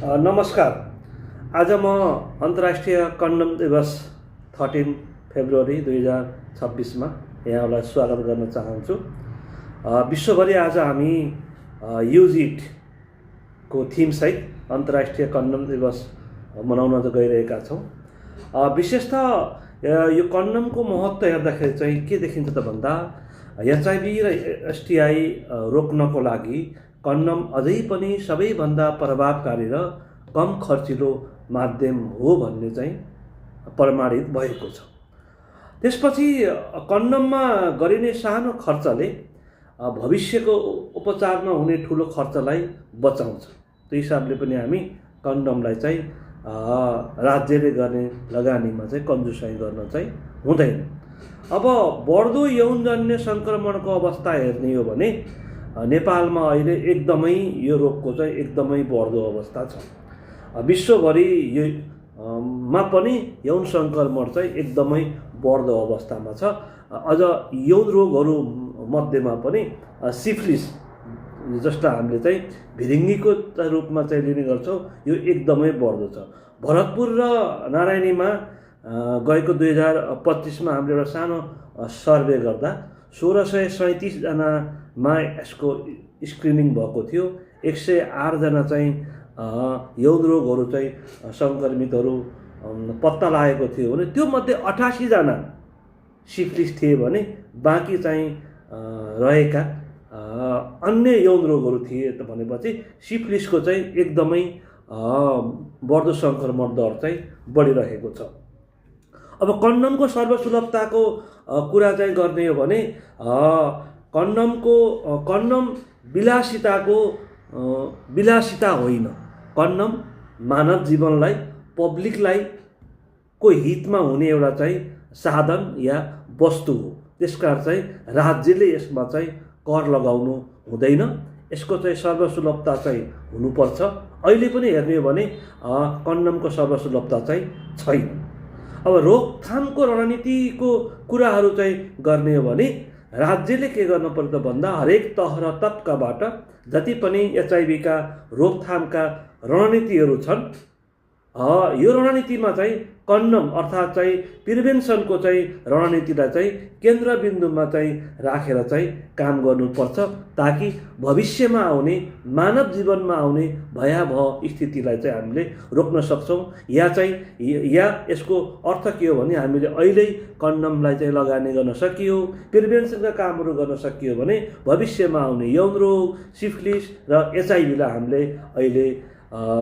नमस्कार। आज म अन्तर्राष्ट्रिय कन्डम दिवस 13 फेब्रुअरी 2026 यहाँलाई स्वागत गर्न चाहन्छु। विश्वभरि आज हामी युज इट को थीम सहित अन्तर्राष्ट्रिय कन्डम दिवस मनाउन गइरहेका छौँ। विशेषतः यो कन्डमको महत्त्व हेर्दाखेरि चाहिँ के देखिन्छ त भन्दा एचआइभी र एसटिआई रोक्नको लागि कन्डम अझै पनि सबैभन्दा प्रभावकारी र कम खर्चिलो माध्यम हो भन्ने चाहिँ प्रमाणित भएको छ। त्यसपछि कन्डममा गरिने सानो खर्चले भविष्यको उपचारमा हुने ठुलो खर्चलाई बचाउँछ। त्यो हिसाबले पनि हामी कन्डमलाई चाहिँ राज्यले गर्ने लगानीमा चाहिँ कन्जुसाइ गर्न चाहिँ हुँदैन। अब बढ्दो यौनजन्य सङ्क्रमणको अवस्था हेर्ने हो भने नेपालमा अहिले एकदमै यो रोगको चाहिँ एकदमै बढ्दो अवस्था छ। विश्वभरि यो मा पनि यौन सङ्क्रमण चाहिँ एकदमै बढ्दो अवस्थामा छ। अझ यौन रोगहरू मध्येमा पनि सिफिलिस जसलाई हामीले चाहिँ भिरिङ्गीको रूपमा चाहिँ लिने गर्छौँ, यो एकदमै बढ्दो छ। भरतपुर र नारायणीमा गएको 2025मा हामीले एउटा सानो सर्वे गर्दा 1637 जनामा यसको स्क्रिनिङ भएको थियो। 108 जना चाहिँ यौन रोगहरू चाहिँ सङ्क्रमितहरू पत्ता लागेको थियो भने त्यो मध्ये 88 जना सिफिलिस थिए भने बाँकी चाहिँ रहेका अन्य यौन रोगहरू थिए त भनेपछि सिफिलिसको चाहिँ एकदमै बढ्दो सङ्क्रमण दर चाहिँ बढिरहेको छ। अब कन्डमको सर्वसुलभताको कुरा चाहिँ गर्ने हो भने कन्डम विलासिता होइन। कन्डम मानव जीवनलाई पब्लिकलाई को हितमा हुने एउटा चाहिँ साधन या वस्तु हो। त्यसकारण चाहिँ राज्यले यसमा चाहिँ कर लगाउनु हुँदैन। यसको चाहिँ सर्वसुलभता चाहिँ हुनुपर्छ। अहिले पनि हेर्ने हो भने कन्डमको सर्वसुलभता चाहिँ छैन। अब रोकथामको रणनीतिको कुराहरू चाहिँ गर्ने हो भने राज्यले के गर्नु पर्छ भन्दा हरेक तह र तबकाबाट जति पनि एचआइभीका रोकथामका रणनीतिहरू छन्, यो रणनीतिमा चाहिँ कन्डम अर्थात् चाहिँ प्रिभेन्सनको चाहिँ रणनीतिलाई चाहिँ केन्द्रबिन्दुमा चाहिँ राखेर चाहिँ काम गर्नुपर्छ, ताकि भविष्यमा आउने मानव जीवनमा आउने भयावह स्थितिलाई चाहिँ हामीले रोक्न सक्छौँ। या यसको अर्थ के हो भने हामीले अहिले कन्डमलाई चाहिँ लगानी गर्न सकियो, प्रिभेन्सनका कामहरू गर्न सकियो भने भविष्यमा आउने यौन रोग, सिफिलिस र एचआइभीलाई हामीले अहिले